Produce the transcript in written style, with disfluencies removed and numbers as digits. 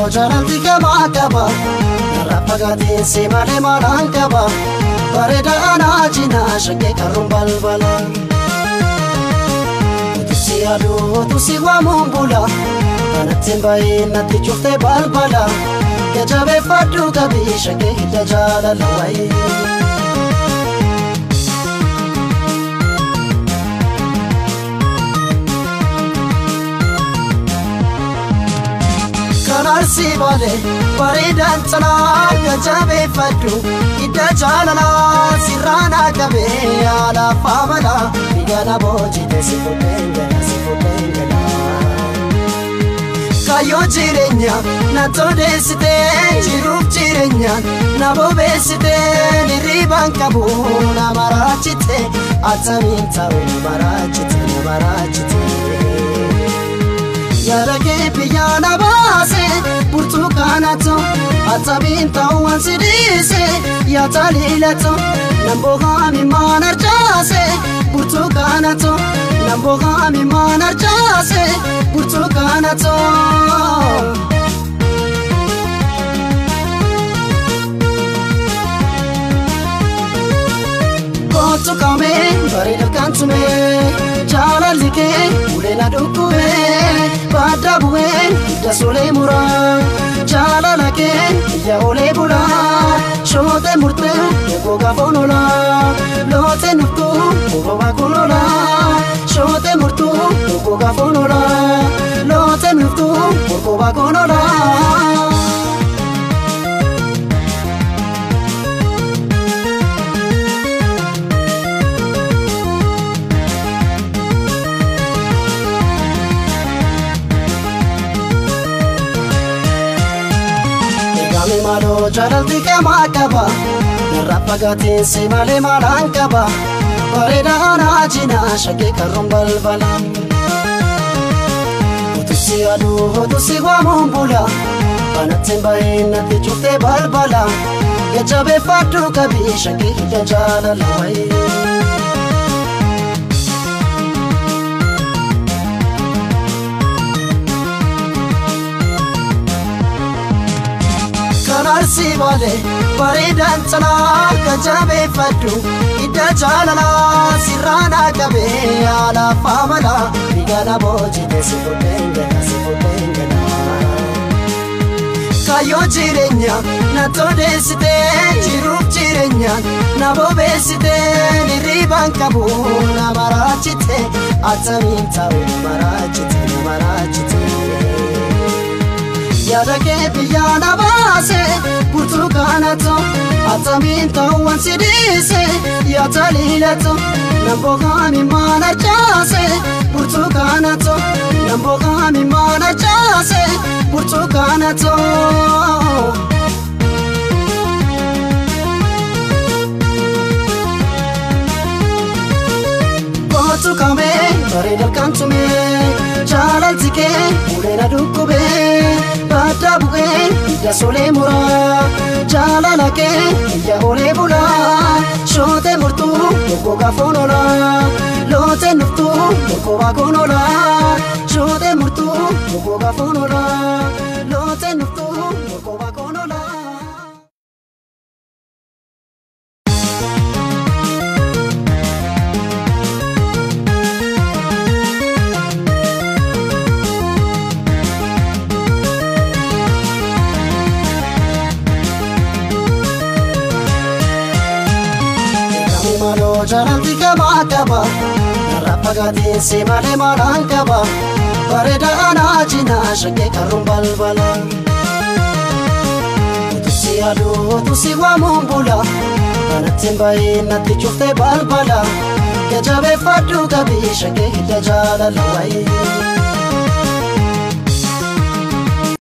maaloo jaalalti gamaa qaba narraa fagaatiin si malee maalaan qaba bareeda anaa cinaa shaggee karruun balbala. Utusi aduu utusi waamuun bula kanatti hin bahin natti cuftee balbala jajabeeffadhu qabii shaggee hidda jaalala wayii. Kanarsi baale bareedaan tanaa jajabeeffadhu hidda jaalalaa sirraanaa qabee alaaf amala biyya boojite si fuudheen gala si fuudheen gala. Kayyoo jireenya na todeessite jiruuf jireenya na bobeessite hirribaan qabu na maraachite attamiin ta'u na maraachite na maraachite. Yaada kee biyya na baase burtukaanatu attamiin ta'u waan si dhiise yaa taliilatu nan bohaami maan arjaase burtukaanatu nan bohaami maan arjaase burtukaanatu. Kootu kaamee bareeda kan tumee jaalalli kee ulee na dhukkubee badda bu'ee hidda solee muraa jaalala kee iyya olee bulaa shootee murtee gogaa foon olaa lootee nuftuu bobaa kun olaa shootee murtuu gogaa foon olaa lootee nuftuu bobaa kun olaa. Maaloo jaalalti gamaa qaba narraa fagaatiin si malee maalaan qaba bareeda anaa cinaa shaggee karruun balbala. Utusi aduu utusi waamuun bula kanatti hin bahin natti cuftee balbala jajabeeffadhu qabii shaggee hidda jaalala wayii. Kanarsi baale bareedaan tanaa jajabeeffadhu hidda jaalalaa sirraanaa qabee alaaf amala biyya boojite si fuudheen gala si fuudheen gala. Kayyoo jireenya na todeessite jiruuf jireenya na bobeessite hirribaan qabu na maraachite attamiin ta'u na maraachite na maraachite. Yaada kee biyya na baase burtukaanatu attamiin ta'u waan si dhiise yaa taliilatu nan bohaami maan arjaase burtukaanatu nan bohaami maan arjaase burtukaanatu. Kootu kaamee bareeda kan tumee jaalalti kee ulee na dhukkubee badda bu'ee hidda solee muraa jaalala kee iyya olee bulaa shootee murtuu gogaa foon olaa lootee nuftuu gogaa kun olaa shootee murtuu gogaa foon olaa lootee nuftuu gogaa kun olaa. Jaalalti gamaa qaba narraa fagaatiin si malee maalaan qaba bareeda anaa cinaa shaggee karruun balbala. Utusi aduu utusi waamuun bula kanatti hin bahin natti cuftee balbala jajabeeffadhu qabii shaggee hidda jaalala wayii.